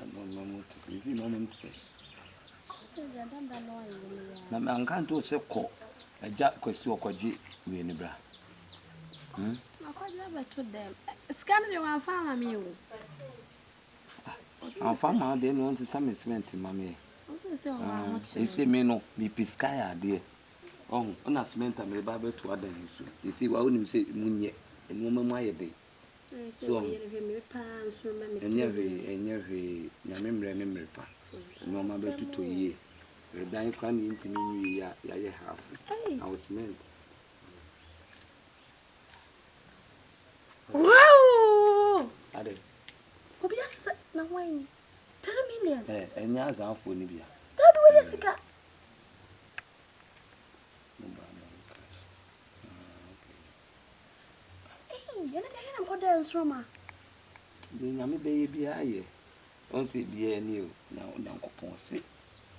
Nneɛma mu te sɛ, seesei nneɛma mu te sɛ. Na manka nto sɛ kɔ agya Kwasi ɔkɔgye wei no bra. Hmm? Makɔgye abɛto dɛm. Sika no deɛ wamfa ama me o. Amfa ama wo deɛ na ɔnsesa me cement ma me. Ɛsɛ me no mepɛ sika yɛ adeɛ. Ɔho ɛna cement a mede ba abɛto adan yi so. Ɛsɛ wa wonim sɛ mu nyɛ nneɛma mu ayɛ den. So ɔho ɛnyɛ hwee ɛnyɛ hwee nyame mmerɛ ne mmerɛ pa. Nneɛma bɛtotɔ yie. Ɛdan koraa na yɛntumi nwie a yɛayɛ half. Na wo cement. Wow! Ade. Obi asɛ na hwan? 3 million. Eh, ɛnyɛ azanfoɔ no bia. Dabi wei de sika. Mobile money cash. Ah, okay. Ei, ɛne deɛ ɛyɛ na mkɔda nsoroma. Deɛ nyame bɛyɛ biara yɛ. Ɔn sɛ biara ni o, na Onyankopɔn se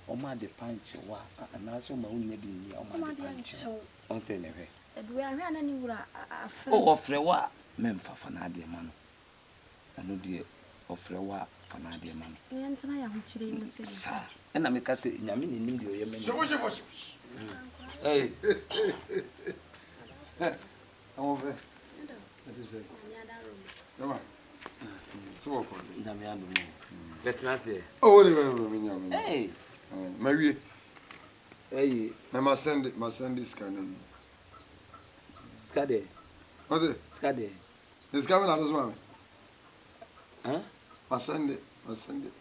ɔma ade pa nkye wo a, anaasɛ ɔma wonya bi nni a, ɔma ade pa nkye wo. Ɔn sɛ ne hwɛ. Ɛduru ahwɛ a na ne wura afrɛ. O ɔfrɛ wo a, mɛmfa, fa n'adeɛ ma no. Ɛno deɛ, ɔfrɛ wo a, fa n'adeɛ ma no. Na yɛntena yɛn ahokyerɛ yi mu sɛ. Saa. Ɛna meka sɛ, Nyame na nim deɛ ɔyɛ ma nipa. Ei. Ahoɔfɛ. Ɛte sɛ. Ɛma. Sɛ wɔkɔ de. Nyame adom o. Bɛtena aseɛ. Oh, de bɛ menya menya. Hey. Mawie. Ɛyi. Na ma send ma send sika no. Sika deɛ. Ɔse. Sika deɛ. Ne sika bɛ na ade so ma me. Huh? Ma send ma send.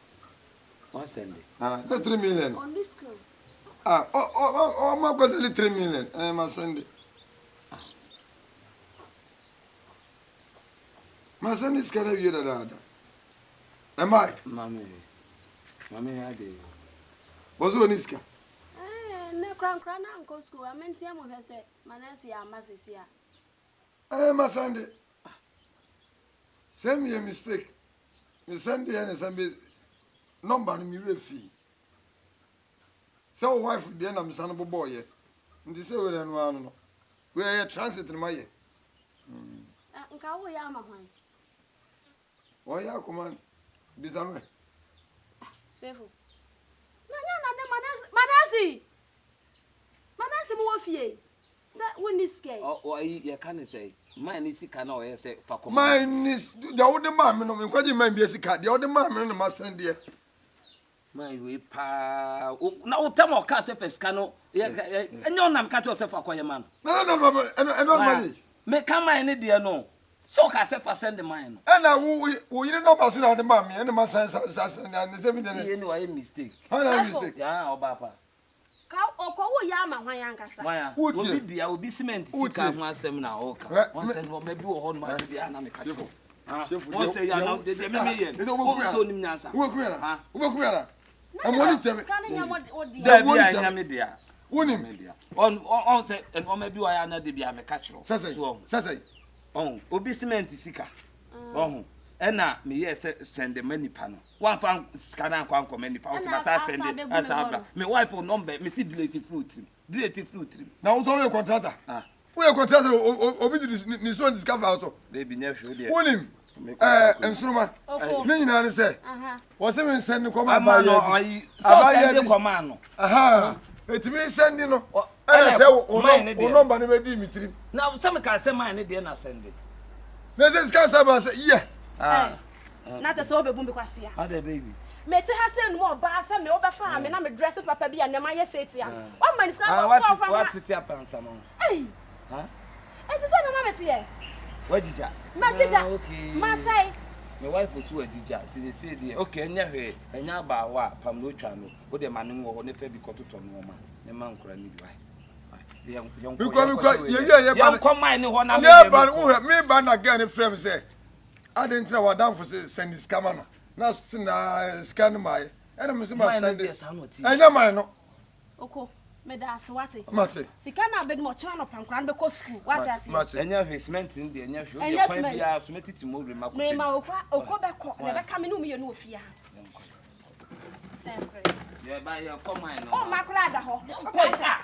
Wa send. Ah, na 3 million. On this school. Ah, oh oh oh ma kɔ send 3 million. Eh, ma send. Ah. Ma send sika na wie dadaada. Ɛmai. Mame hwɛ. Mame hwɛ ade. Wɔsɛ oni sika. Eh, ne kora nkora na nkɔ school. Amenteɛ mo hwɛ sɛ manɛse ama sisi a. Eh, ma send. Sɛ meyɛ mistake. Me send yɛ ne sɛ me number no me werɛ fii. Sɛ wo wife deɛ na mesane bobɔɔyɛ. Nti sɛ werɛ no ano no. Wei ɛyɛ transit no mayɛ. Nka woyɛ ama hwan? Ɔyɛ akoma no. Bisa no ɛ. Sefo. Na nyɛ na ne Manase Manase. Manase mo wɔ fie. Sɛ wonni sika yi. Ɔ ɔyi yɛka ne sɛ man ne sika na ɔyɛ sɛ fa kɔma. Man ne deɛ wode maa me no nkwagye man bi sika deɛ wode maa me no na masɛn deɛ. Man wei paa na wo tam a ɔkaa sɛ fa sika no ɛnyɛ ɔnam ka kyerɛ sɛ fa kɔyɛ ma no. Na na na ɛno ɛno ma yi. Meka man ne deɛ no sɛ ɔkaa sɛ fa sɛnde man no. Ɛna wo wo yere nɔmba so na ɔde maa me ɛna ma sɛn sɛn sɛn sɛn na ne sɛ mi deɛ ne. Iye ni wayɛ mistake. Hɔn na mistake. Yaa ɔbaa pa. Ka ɔkɔ wo yɛ ama hwan ankasa. Hwan a? Wotie. Obi dea obi cement sika ho asɛm na ɔka. Hwɛ, Wɔn me- sɛ nneɛma bi wɔ hɔ nom ade biara na meka kyerɛ wo. Ah, Sefo, Wɔn deɛ- sɛ yɛ ana deɛ- deɛ me meyɛ Ɛsɛ no. wobɛku Wɔn me sɛ ana? onim nyansa. Wobɛku me ana? Ah. Wobɛku me ana? Ɛmɔ ne kyɛ me. Sika no nyɛ wo dea. Dabi Ɛmɔ ne a kyɛ ɛnyɛ me. me dea. Wonim. Me dea. Ɔn ɔn sɛ nneɛma bi wɔ hɔ a na de bi a meka kyerɛ wo. Sɛ sɛ. So ɔho. Sɛ sɛ. Ɔho obi cement sika. Ɔho ɛna meyɛɛ sɛ sɛnde ma nipa no. Wamfa sika no ankɔ ankɔma nipa. Ɔsɛ Ɛna masa asa sɛnde abɛgu me asa hɔ aba. no. Me wife number mesi delete firi wo tirim. Delete firi wo tirim. Na wo nso woyɛ contractor. Ah. Woyɛ contractor obi de ne so sika fa so. Baby nyɛ hwee wo deɛ. Wonim ɛɛ nsoroma. Ne nyinaa ne sɛ wɔsɛ me nsɛn ne kɔma abaayɛ bi. Abaayɛ bi. Kɔma no. Aha. Etimi nsɛn no. Ɛna sɛ wo nɔmba no bɛdi mi tirim. Na sɛ meka sɛ man ne deɛ na sɛnde. Na sɛ sika nsa ba sɛ yɛ. Na kyɛ sɛ wobɛbu me kwasea. Adɛ baby. Mete ha sɛ num ɔbaa sɛ me wobɛfa me na me dress papa bi a nneɛma yɛ sɛ tia. Wama ne sika kɔ ɔfa ma. Watete apansam ho. Ei. Ha? Enti sɛ nana mete yɛ. Wagyigya. Magyigya. Ah, okay. Masɛe. Me wife so wagyigya. Nti sɛ sɛ deɛ okay ɛnyɛ hwee ɛnyɛ abaawa a pam na otwa no. Wo deɛ ma ne wɔ hɔ ne fa bi kɔtotɔ nneɛma ne ma nkora ne bi wae. Mikɔ mikɔ yɛwie yɛ ba Yɛnkɔ man ne hɔ na me yɛ ba no wohwɛ me ba na girl ne frɛ me sɛ ade ntina wadamfo sɛ sɛnde sika ma no na na sika no maayɛ ɛna me sɛ ma sɛnde ɛnyɛ man no. Oko meda ase wate. Mate. Sika na abɛdum ɔkyena nɔpa nkora no bɛkɔ sukuu wate ase. Mate. Ɛnyɛ hwee cement no deɛ ɛnyɛ hwee Ɛnyɛ wodeɛ kwan cement. biara so mɛtiti mu were makɔ Mema okɔ okɔ bɛkɔ na ɛbɛka me ne wo mmienu wɔ fie ha. Sɛ nkorɛ. Yɛba yɛkɔ man no. Ɔmma koraa da hɔ. Yɛnkɔ ah.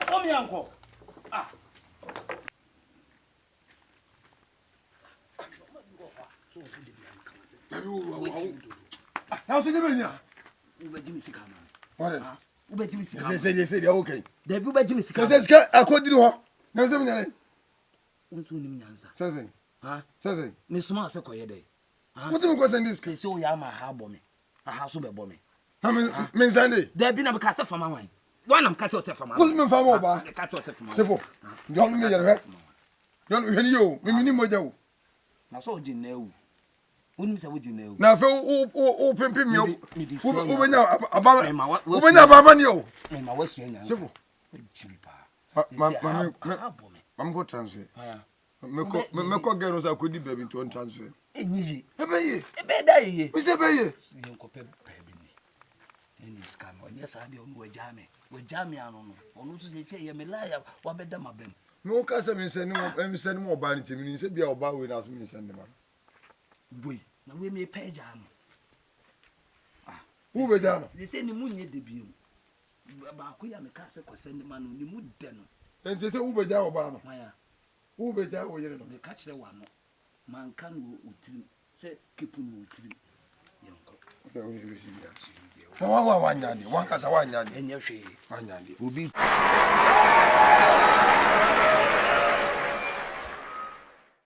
Wɔn yɛnkɔ ah. Na so ne bɛnya. Wobɛgye me sika ama me. Wɔde. Wobɛgye me sika. Sɛ sɛ deɛ sɛ deɛ woka yi. Dabi wobɛgye me sika. Sɛ sɛ sika akɔdiri hɔ. Na sɛ menya dɛ. Wo nso wonim nyansa. Sɛ sɛ. Sɛ sɛ. Mesoma sɛ kɔyɛ dɛ. Wotumi kɔ sɛnde sika. Sɛ sɛ woyɛ ama ha abɔ me. Aha so bɛbɔ me. Na me me nsɛnde. Dabi na meka sɛ fama wan. Wan na meka kyerɛ sɛ fama. Wotumi mfa ma ɔbaa. Meka kyerɛ sɛ fama. Sefo. Deɛ ɔno meyɛ no hwɛ. Deɛ ɔno hwɛ ne yie o. Mimi ni mogya o. Na sɛ ɔgye nna awu. Wonim sɛ wogye nna awu. Na afei wo wo wo pimpim mi o. Wobɛnya aba wobɛnya aba ama ni o. Mema wasua nyansa. Sefo. Gyimi paa. Ma ma ma ma mekɔ transfer. Mekɔ mekɔ gɛrɛ no sɛ akɔdi baabi nti ɔn transfer. Ɛnyɛ yie. Ɛbɛyɛ. Ɛbɛyɛ da yie. Mesɛ ɛbɛyɛ. Yɛnkɔpɛ baabi ni. Ɛne sika no ɛnyɛ saa deɛ ɔno wagyaa me. Wagyaa me ano no. Ɔno nso sɛ sɛ ɛyɛ me lie a wabɛda m'abam. Me wo ka sɛ me nsɛn ne mo nsɛn ne mo ɔbaa ne ti mi nsɛ bia ɔbaa wei na so me nsɛn ne ma no. Wei na wei me pɛ gyaa no. Ah. Wo bɛ gyaa no. Ne sɛ ne mu nyɛ de bio. Baako yi a meka sɛ kɔsɛ ne ma no ne mu dɛ no. Nti sɛ wo bɛ gyaa ɔbaa no. Hwan a? Wo bɛ gyaa wo yere no. Meka kyerɛ w'ano. Manka no wɔ wo tirim sɛ kepu no wɔ wo tirim. Yɛnkɔ. Na wa wa wanya adeɛ wankasa wanya adeɛ. Ɛnyɛ hwee. Wanya adeɛ. Obi.